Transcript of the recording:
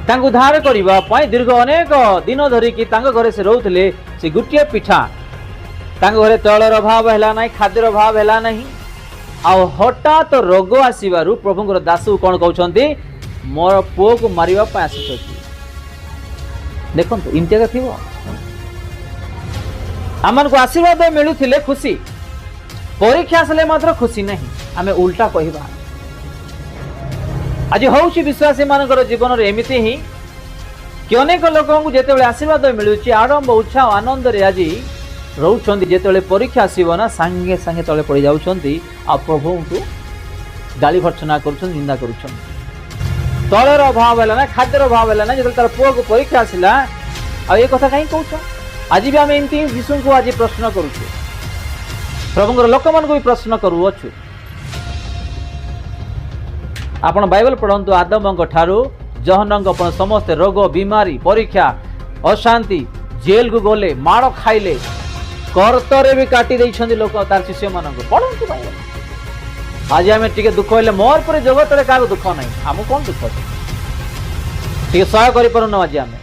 ତାଙ୍କୁ ଉଦ୍ଧାର କରିବା ପାଇଁ ଦୀର୍ଘ ଅନେକ ଦିନ ଧରିକି ତାଙ୍କ ଘରେ ସେ ରହୁଥିଲେ। ସେ ଗୋଟିଏ ପିଠା, ତାଙ୍କ ଘରେ ତୈଳର ଅଭାବ ହେଲା ନାହିଁ, ଖାଦ୍ୟର ଅଭାବ ହେଲା ନାହିଁ। ଆଉ ହଠାତ୍ ରୋଗ ଆସିବାରୁ ପ୍ରଭୁଙ୍କର ଦାସକୁ କ'ଣ କହୁଛନ୍ତି? ମୋର ପୁଅକୁ ମାରିବା ପାଇଁ ଆସିଛନ୍ତି। ଦେଖନ୍ତୁ, ଏମିତି ଏକା ଥିବ। ଆମମାନଙ୍କୁ ଆଶୀର୍ବାଦ ମିଳୁଥିଲେ ଖୁସି, ପରୀକ୍ଷା ଆସିଲେ ମାତ୍ର ଖୁସି ନାହିଁ। ଆମେ ଉଲ୍ଟା କହିବା। ଆଜି ହଉଛି ବିଶ୍ୱାସୀ ମାନଙ୍କର ଜୀବନରେ ଏମିତି ହିଁ କି ଅନେକ ଲୋକଙ୍କୁ ଯେତେବେଳେ ଆଶୀର୍ବାଦ ମିଳୁଛି, ଆଡ଼ମ୍ବ, ଉତ୍ସାହ, ଆନନ୍ଦରେ ଆଜି ରହୁଛନ୍ତି। ଯେତେବେଳେ ପରୀକ୍ଷା ଆସିବ ନା, ସାଙ୍ଗେ ସାଙ୍ଗେ ତଳେ ପଡ଼ି ଯାଉଛନ୍ତି ଆଉ ପ୍ରଭୁଙ୍କୁ ଗାଳି ଭର୍ତ୍ସନା କରୁଛନ୍ତି, ନିନ୍ଦା କରୁଛନ୍ତି। ତୈଳର ଅଭାବ ହେଲା ନା, ଖାଦ୍ୟର ଅଭାବ ହେଲା ନା, ଯେତେବେଳେ ତାର ପୁଅକୁ ପରୀକ୍ଷା ଆସିଲା। ଆଉ ଏ କଥା କାହିଁ କହୁଛ? ଆଜି ବି ଆମେ ଏମିତି ଯୀଶୁଙ୍କୁ ଆଜି ପ୍ରଶ୍ନ କରୁଛୁ, ପ୍ରଭୁଙ୍କର ଲୋକମାନଙ୍କୁ ବି ପ୍ରଶ୍ନ କରୁଅଛୁ। ଆପଣ ବାଇବଲ ପଢ଼ନ୍ତୁ, ଆଦମଙ୍କ ଠାରୁ ଜହନଙ୍କ ଆପଣ ସମସ୍ତେ ରୋଗ, ବିମାରୀ, ପରୀକ୍ଷା, ଅଶାନ୍ତି, ଜେଲକୁ ଗଲେ, ମାଡ଼ ଖାଇଲେ, କରତରେ ବି କାଟି ଦେଇଛନ୍ତି ଲୋକ ତାର ଶିଷ୍ୟମାନଙ୍କୁ। ପଢ଼ନ୍ତୁ ବାଇବଲ। ଆଜି ଆମେ ଟିକେ ଦୁଃଖ ହେଲେ, ମୋର ପରି ଜଗତରେ କାହାକୁ ଦୁଃଖ ନାହିଁ, ଆମକୁ କ'ଣ ଦୁଃଖ ଅଛି? ଟିକେ ସହ୍ୟ କରିପାରୁନୁ ଆଜି ଆମେ।